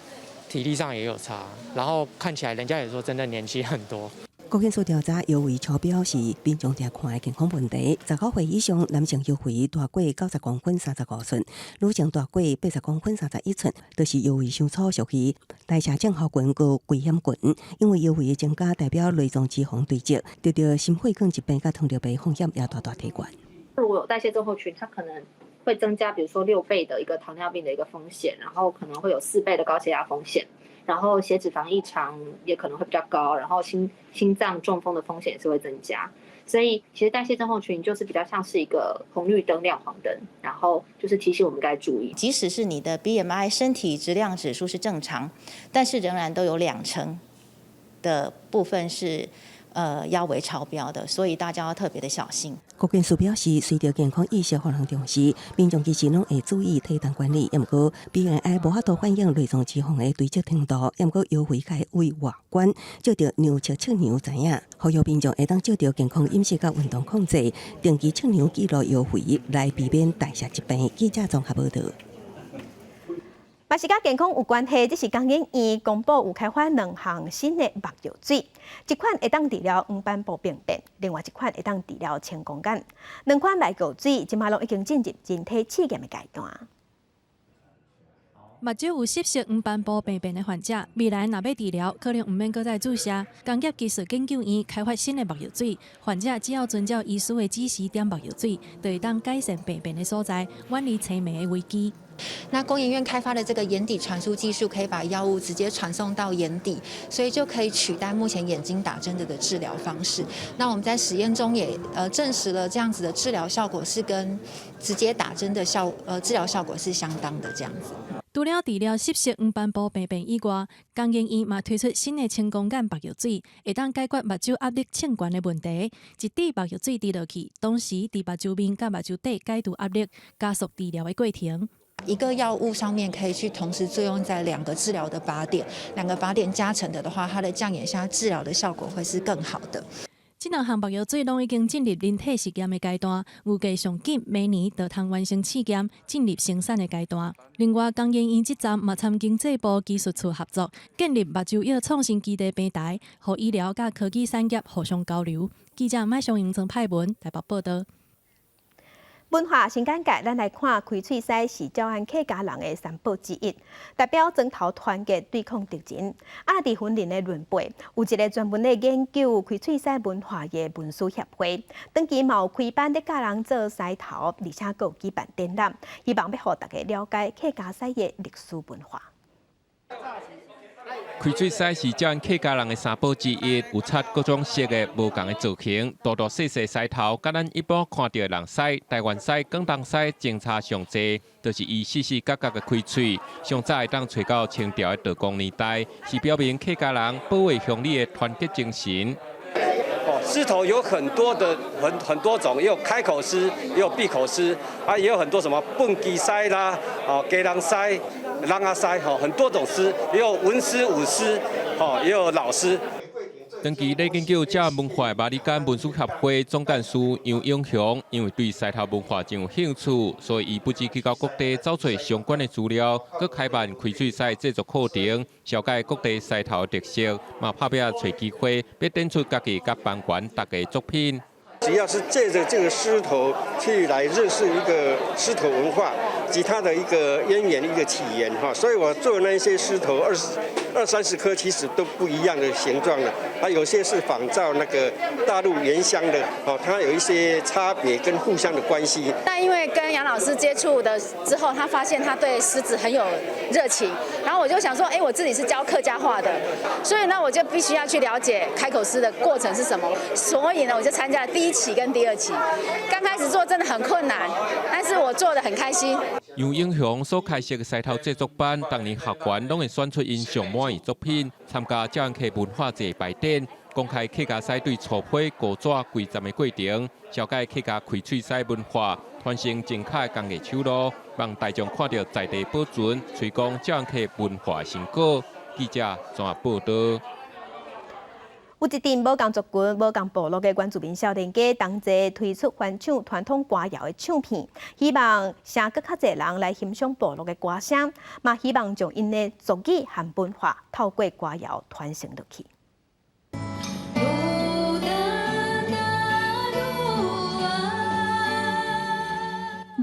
體力上也有差，然後看起來人家也說真的年輕很多。國健署調查，腰圍超標是民眾定看的健康問題。19歲以上男性腰圍大過90公分35寸，女性大過80公分31寸，就是腰圍傷粗，屬於代謝症候群高危險群。因為腰圍的增加，代表內臟脂肪堆積，得著心血管疾病佮糖尿病風險也大大提懸。如果有代謝症候群，它可能會增加，比如說6倍的一個糖尿病的一個風險，然後可能會有4倍的高血壓風險，然後血脂肪異常也可能會比較高，然後心臟中風的風險也是會增加。所以其實代謝症候群就是比較像是一個紅綠燈、亮黃燈，然後就是提醒我們該注意。即使是你的 BMI 身體質量指數是正常，但是仍然都有2成的部分是腰圍超標的，所以大家要特別的小心。國健署表示，隨著健康意識予人重視，民眾其實攏會注意體重管理，毋過 BMI 無法度反映內臟脂肪的堆積程度，毋過腰圍較會為外觀，藉著量測測量知影，呼籲民眾會當藉著健康飲食佮運動控制，定期測量記錄腰圍，來避免代謝疾病。記者綜合報導。嘛是佮健康有關係，這是工研院公布有開發兩項新的目藥水，一款會當治療黃斑部病變，另外一款會當治療青光眼。兩款目藥水這馬攏已經進入人體試驗的階段。目睭有濕性黃斑部病變的患者，未來若欲治療，可能毋免閣再注射。工業技術研究院開發新的目藥水，患者只要遵照醫師的指示點目藥水，就會當改善病變的所在，遠離青盲的危機。那工研院開發的這個眼底傳輸技術，可以把藥物直接傳送到眼底，所以就可以取代目前眼睛打針的治療方式。那我們在實驗中也證實了這樣子的治療效果是跟直接打針的治療效果是相當的這樣子。除了治療濕性黃斑部病變以外，工研院嘛推出新的青光眼目藥水，會當解決目睭壓力升懸的問題。一滴目藥水滴落去，同時佇目睭面佮目睭底解除壓力，加速治療的過程。一個藥物上面可以去同時作用在兩個治療的靶點，兩個靶點加成的話，它的降眼壓治療的效果會是更好的。這兩項目藥水攏已經進入人體實驗的階段，預計上緊明年就通完成試驗，進入生產的階段。另外，工研院這站嘛參經濟部技術處合作，建立目睭藥創新基地平台，予醫療佮科技產業互相交流。記者麥尚盈、曾派文台北報導。文化新簡介，咱來看開喙獅是詔安客家人的三寶之一，代表莊頭團結對抗敵人。啊，佇雲林的崙背有一個專門咧研究開喙獅文化的文史協會，長期嘛有開班咧教人做獅頭，而且閣有舉辦展覽，希望欲予大家了解客家獅的歷史文化。開喙獅是詔安客家人的三寶之一，有漆各種色的無仝的造型，大大細細獅頭，佮咱一般看著的人獅、台灣獅、廣東獅相差上濟，就是伊四四角角的開喙，上早會當揣到清朝的道光年代，是表明客家人保衛鄉里的團結精神。哦，獅頭有很多的很多種，也有開口獅，也有閉口獅，啊，也有很多什麼畚箕獅啦，哦，雞籠獅、籠仔獅，吼，很多種獅，也有文獅、武獅，吼，也有老獅。長期咧研究這文化的馬里干文史協會總幹事楊永雄，因為對獅頭文化真有興趣，所以伊不止去到各地找揣相關的資料，閣開辦開喙獅製作課程，紹介各地獅頭的特色，嘛拍拚揣機會，欲展出家己佮班員逐家作品。主要是借著這個獅頭去來認識一個獅頭文化及它的一個淵源、一個起源哈，所以我做那些獅頭二三十顆，其實都不一樣的形狀了。啊，有些是仿照那個大陸原鄉的，哦，它有一些差別跟互相的關係。但因為跟楊老師接觸的之後，他發現他對獅子很有熱情，然後我就想說，哎，我自己是教客家話的，所以呢，我就必須要去了解開口獅的過程是什麼，所以呢，我就參加了第一期跟第二期。剛開始做真的很困難，但是我做得很開心。楊英雄所開設的獅頭製作班，逐年學員攏會選出𪜶上滿意作品，參加詔安客文化節擺展，公開客家獅對粗批糊紙規站的過程，紹介客家開喙獅文化，傳承正確的工藝手路，讓大眾看著在地保存、推廣詔安客文化的成果。記者綜合報導。有一陣無仝族群、無仝部落的原住民少年家同齊推出翻唱傳統歌謠的唱片，希望晟閣較濟人來欣賞部落的歌聲，嘛希望將𪜶的族語和文化透過歌謠傳承落去。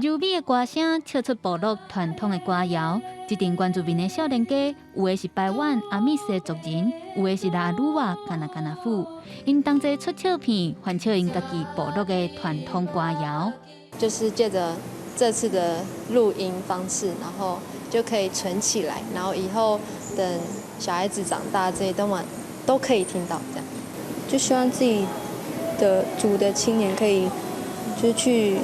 柔美的歌聲，唱出部落傳統的歌謠。這陣原住民的少年家，有的是排灣阿美斯族人，有的是拉魯瓦甘那甘那富。𪜶同齊出唱片，翻唱𪜶家己部落的傳統歌謠。就是借著這次的錄音方式，然後就可以存起來，然後以後等小孩子長大，這些都嘛都可以聽到。這樣，就希望自己的族的青年可以，就是去，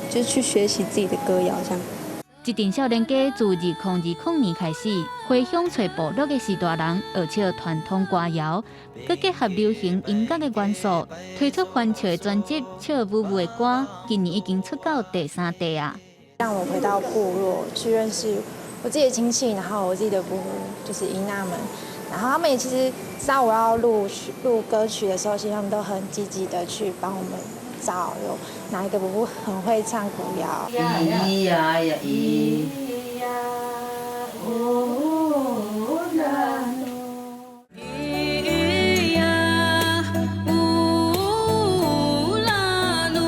就是去學習自己的歌謠，這樣。這陣少年家自2020年開始，回鄉揣部落的序大人學唱傳統歌謠，閣結合流行音樂的元素，推出翻唱的專輯《笑舞舞的歌》，今年已經出到第三地啊！讓我回到部落去認識我自己的親戚，然後我自己的姑姑，就是姨媽們，然後他們也其實知道我要錄錄歌曲的時候，其實他們都很積極的去幫我們找有哪一個伯伯很會唱古謠。咿呀呀咿呀嗚啦咿呀嗚啦努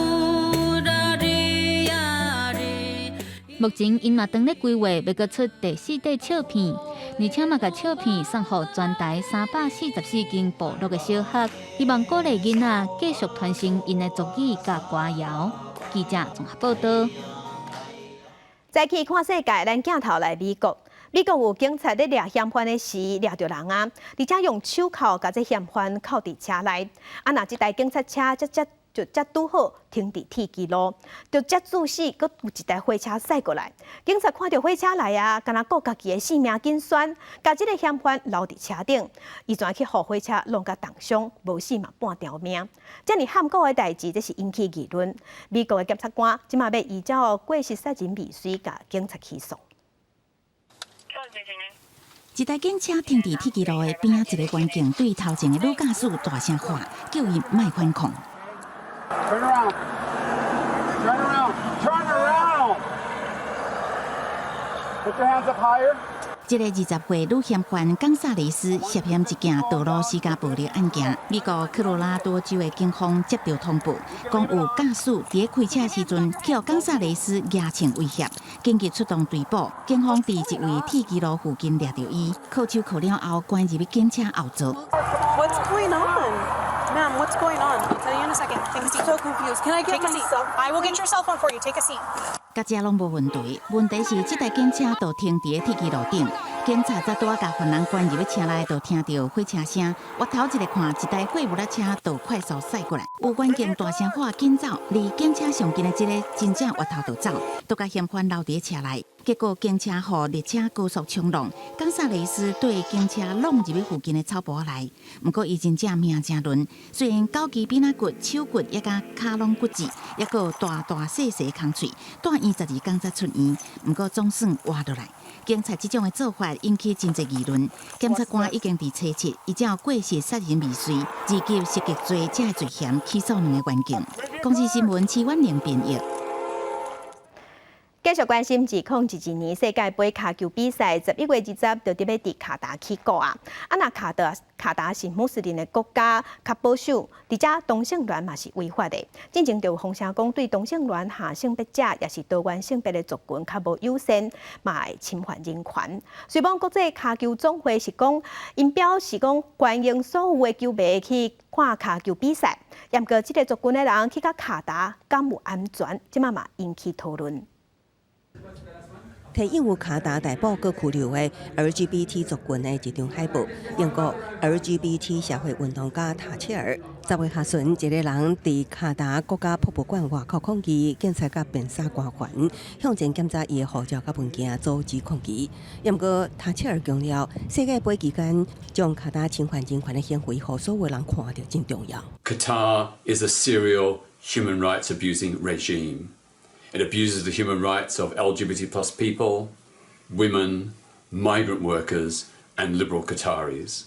啦哩呀哩。目前𪜶嘛當咧規劃欲閣出第四塊唱片，而且嘛共唱片送予全台344間部落的小學，希望鼓勵囡仔繼續傳承𪜶的族語佮歌謠。記者綜合報道。再去看世界，咱鏡頭來美國。美國有警察咧掠嫌犯的時掠著人啊，而且用手銬共這嫌犯銬佇車內。啊，若這台警察車才才就才拄好停佇鐵支路，就才注視，閣有一台貨車駛過來。警察看著貨車來啊，敢若顧家己的性命緊懸，共這个嫌犯留佇車頂，伊全去予貨車弄共重傷，無死嘛半條命。遮爾譀古的代誌，這是引起議論。美國的檢察官這馬欲依照過失殺人未遂，共警察起訴。一台警車停佇鐵支路的邊仔，一个員警對頭前的女駕駛大聲喊，叫伊莫反抗。 Turn around! Turn around! Turn around! Put your hands up higher. 這个20歲女嫌犯岡薩雷斯涉嫌一件道路私家暴力案件，美國科羅拉多州的警方接到通報，講有駕駛佇開車時陣，予岡薩雷斯舉槍威脅，緊急出動追捕，警方佇一位鐵支路附近掠著伊，銬手銬了後，關入去警車後座。 What's going on? Ma'am, what's going on? I'll tell you in a second. Take a seat. So confused. Can I get Take a my seat. cell I will get your cell phone for you. Take a seat. 佮這攏無問題，問題是這台警車就停佇鐵支路頂，警察才拄仔共犯人關入去車內，就聽著火車聲，回頭一个看，一台貨物車就快速駛過來，有員警大聲喊緊走，離警車上近的這个真正回頭就走，都共嫌犯留佇車內，結果警車予列車高速衝撞，岡薩雷斯對警車挏入去附近的草埔內，毋過伊真正命誠輪，雖然狗頸邊仔骨、手骨抑佮跤攏骨折，抑閣大大細細空喙，住院12工才出院，毋過總算活落來。警察這種的做法引起真濟議論，檢察官已經佇初七依照過失殺人未遂、二級襲擊罪這个罪嫌起訴兩个員警。公視新聞徐婉玲編譯。繼續關心2022年世界盃跤球比賽，11月20就佇欲佇卡達起鼓啊！啊，若卡達卡達是穆斯林的國家，較保守，而且同性戀嘛是違法的。進前就有風聲講，對同性戀、下性別者，抑是多元性別的族群較無友善，嘛會侵犯人權。雖罔國際跤球總會是講，𪜶表示講歡迎所有的球迷去看跤球比賽，毋過這个族群的人去到卡達敢有安全？這馬嘛引起討論。提應有卡達逮捕閣拘留的 LGBT 族群的一張海報，英國 LGBT 社會運動家塔切爾10月下旬，一个人佇卡達國家博物館外口抗議，警察佮便衫官員向前檢查伊的護照佮文件，阻止抗議。毋過塔切爾強調，世界盃期間將卡達侵犯人權的行為，予所有人看著真重要。 Qatar is a serial human rights abusing regime. It abuses the human rights of LGBT plus people, women, migrant workers, and liberal Qataris.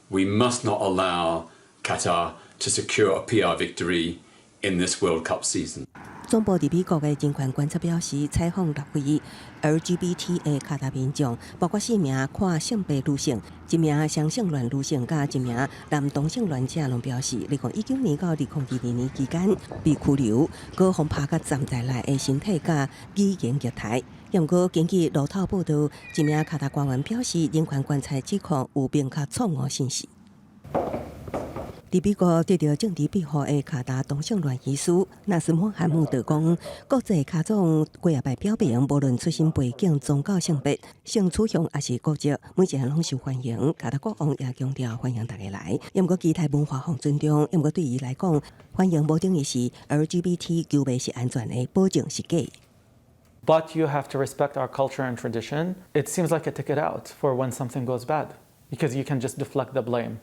We must not allow Qatar to secure a PR victory in this World Cup season. 總部佇美國的人權觀察表示，採訪六位 LGBT 的卡達民眾，包括四名跨性別女性、一名雙性戀女性，佮一名男同性戀者，攏表示，2019年到2022年期間被拘留，閣予拍甲站在內的身體佮語言虐待。毋過，根據路透報道，一名卡達官員表示，人權觀察指控有明確錯誤信息。佇美國得著政治庇護的卡達同性戀醫師納斯穆罕默德講，國際卡總幾仔擺表明，無論出身背景、宗教、性別、性取向抑是國籍，每一个人攏受歡迎。卡達國王也強調歡迎大家來，毋過其他文化予尊重，毋過對伊來講，歡迎無等於是 LGBT 球迷是安全的，保證是假。 But you have to respect our culture and tradition. It seems like a ticket out for when something goes bad, because you can just deflect the blame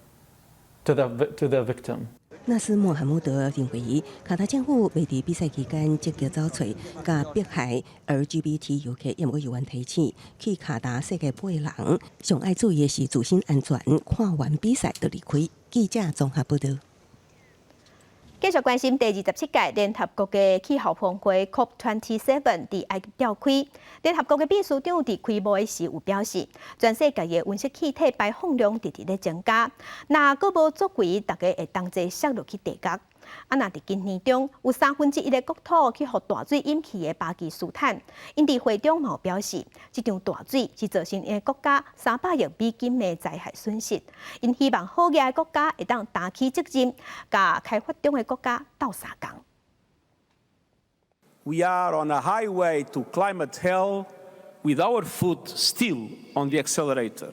to the victim. 納斯穆罕默德認為，卡達政府袂佇比賽期間積極走揣共迫害 LGBT 遊客，毋過有緣提醒，去卡達世界盃的人上愛注意的是自身安全，看完比賽就離開。記者綜合報導。繼續關心第27屆聯合國的氣候峰會 COP27 佇埃及召開。聯合國的秘書長佇開幕的時有表示，全世界的溫室氣體排放量直直咧增加，若閣無作為，大家會同齊摔落去地獄。啊，若佇今年中有1/3的國土去予大水淹去的巴基斯坦，𪜶佇會中嘛有表示，這場大水是造成𪜶的國家300億美金的災害損失。𪜶希望好額的國家會當擔起責任，佮開發中的國家鬥相共。 We are on a highway to climate hell with our foot still on the accelerator.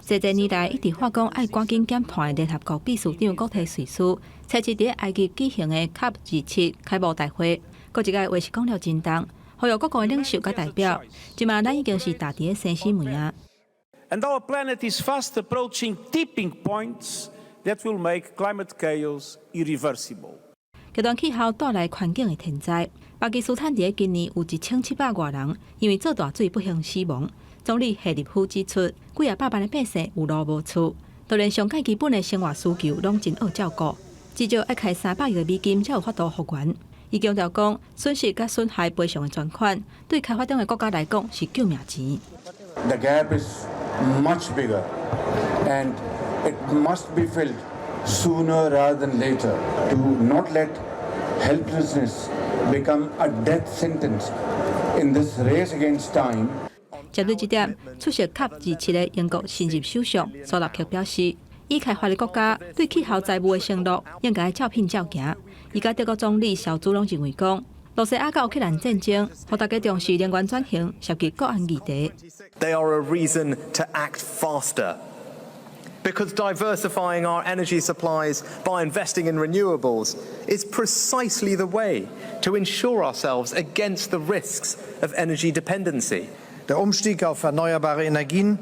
濟濟年來一直喊講愛趕緊減碳的聯合國秘書長古特瑞斯，星期佇埃及舉行的 COP 二七開幕大會，閣一擺話是講了真重，呼籲各國的領袖佮代表，這馬咱已經是踏佇咧生死門仔。 And our planet is fast approaching tipping points that will make climate chaos irreversible. 極端氣候帶來環境的天災，巴基斯坦佇今年有1700外人因為做大水不幸死亡。總理謝立夫指出，幾仔百萬的百姓有路無厝，就連上蓋基本的生活需求攏真惡照顧，至少愛開300億美金才有法度復原。伊強調講，損失佮損害賠償的專款，對開發中的國家來講是救命錢。 The gap is much bigger, and it must be filled sooner rather than later to not let helplessness become a death sentence in this race against time. 針對這點，出席 COP 二七的英國新任首相蘇納克表示，已開發的國家對氣候債務的承諾應該照片照行。伊佮德國總理蕭茲攏認為講，露西亞佮烏克蘭戰爭，予大家重視能源轉型，涉及國安議題。 They are a reason to act faster. Because diversifying our energy supplies by investing in renewables is precisely the way to insure ourselves against the risks of energy dependency. Der Umstieg auf erneuerbare Energien,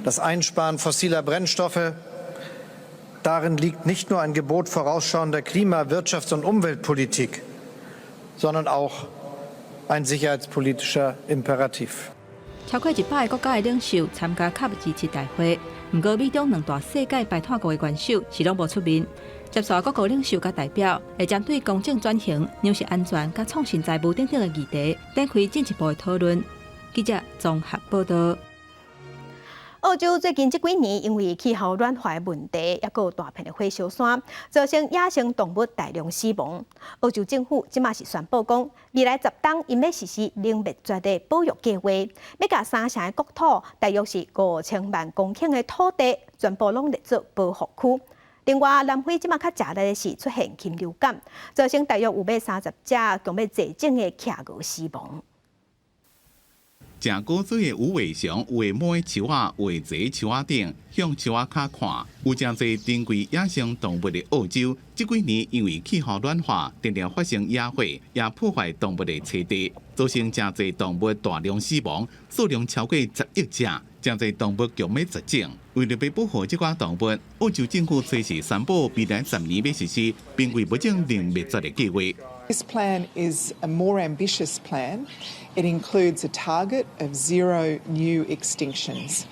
das Einsparen fossiler Brennstoffe, darin liegt nicht nur ein Gebot vorausschauender Klima-, Wirtschafts- und Umweltpolitik, sondern auch ein sicherheitspolitischer Imperativ. 超過100個國家的領袖參加 COP 二七大會，毋過美中兩大世界排碳國的元首是攏無出面。接紲各國領袖佮代表會針對公正轉型、糧食安全佮創新財務等等的議題，展開進一步的討論。記者綜合報導。澳洲最近這幾年因為氣候暖化的問題，抑閣有大片的火燒山，造成野生動物大量死亡。澳洲政府這馬是宣布講，未來10冬𪜶欲實施零滅絕的保育計劃，欲共三城的國土，大約是5000萬公頃的土地，全部攏列做保護區。另外，南非這馬較食力的是出現禽流感，造成大約有欲30隻強欲絕種的企鵝死亡。誠古錐的無尾熊，有的摸佇樹仔，有的坐佇樹仔頂，向樹仔跤看。有誠濟珍貴野生動物的澳洲，這幾年因為氣候暖化，定定發生野火，也破壞動物的棲地，造成誠濟動物大量死亡，數量超過10億隻，誠濟動物強欲絕種。為著欲保護這寡動物，澳洲政府隨時宣布，未來10年欲實施瀕危物種零滅絕的計劃。 This plan is a more ambitious plan. It includes a target of zero new extinctions.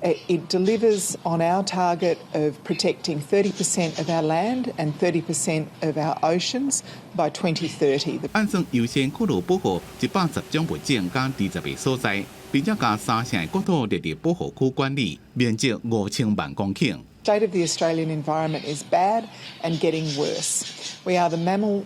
It delivers on our target of protecting 30% of our land and 30% of our oceans by 2030. 按算優先考慮保護110種物種佮20個所在，並且共三成的國土列入保護區管理，面積5000萬公頃。 State of the Australian environment is bad and getting worse. We are the mammal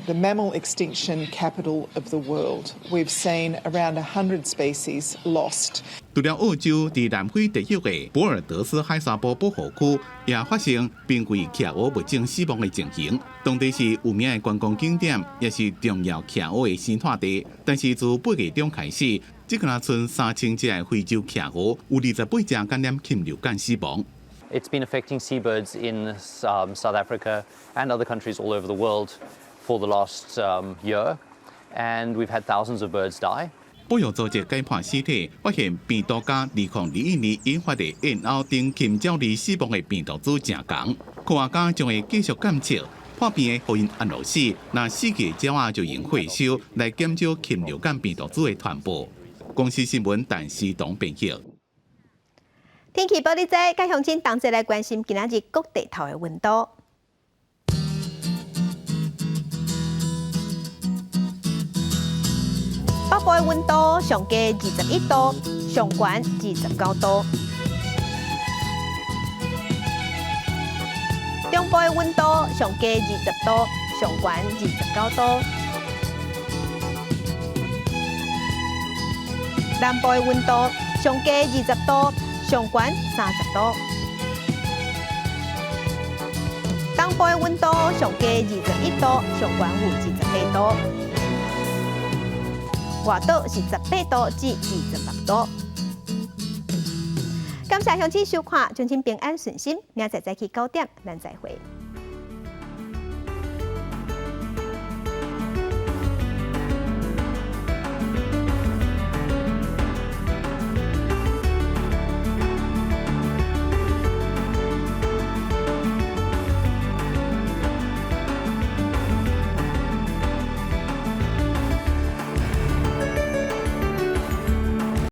the mammal extinction capital of the world. We've seen around 100 species lost. 除了澳洲，佇南非地域的博爾德斯海沙埔保護區也發生瀕危企鵝物種死亡的情形。當地是有名的觀光景點，也是重要企鵝的生態地。但是自8月中開始，這個賰3000隻的非洲企鵝有28隻感染禽流感死亡。 It's been affecting seabirds in South Africa and other countries all over the world for the last year, and we've had thousands of birds die. 保育組織解剖屍體，發現病毒佮2021年引發的燕鷗等禽鳥類死亡的病毒株誠仝。科學家將會繼續監測破病的予𪜶安樂死，若死去的鳥仔就用回收來減少禽流感病毒株的傳播。公視新聞陳思東編譯。天氣報你知，佮鄉親同齊來關心今仔日各地頭的溫度。北部的溫度上低21度，上懸29度。中部的溫度上低20度，上懸29度。南部的溫度上低20度，上懸30度。東部的溫度上低21度，上懸有28度。外島是18度至26度。感謝鄉親收看，祝親平安順心。明仔載早起9點，咱再會。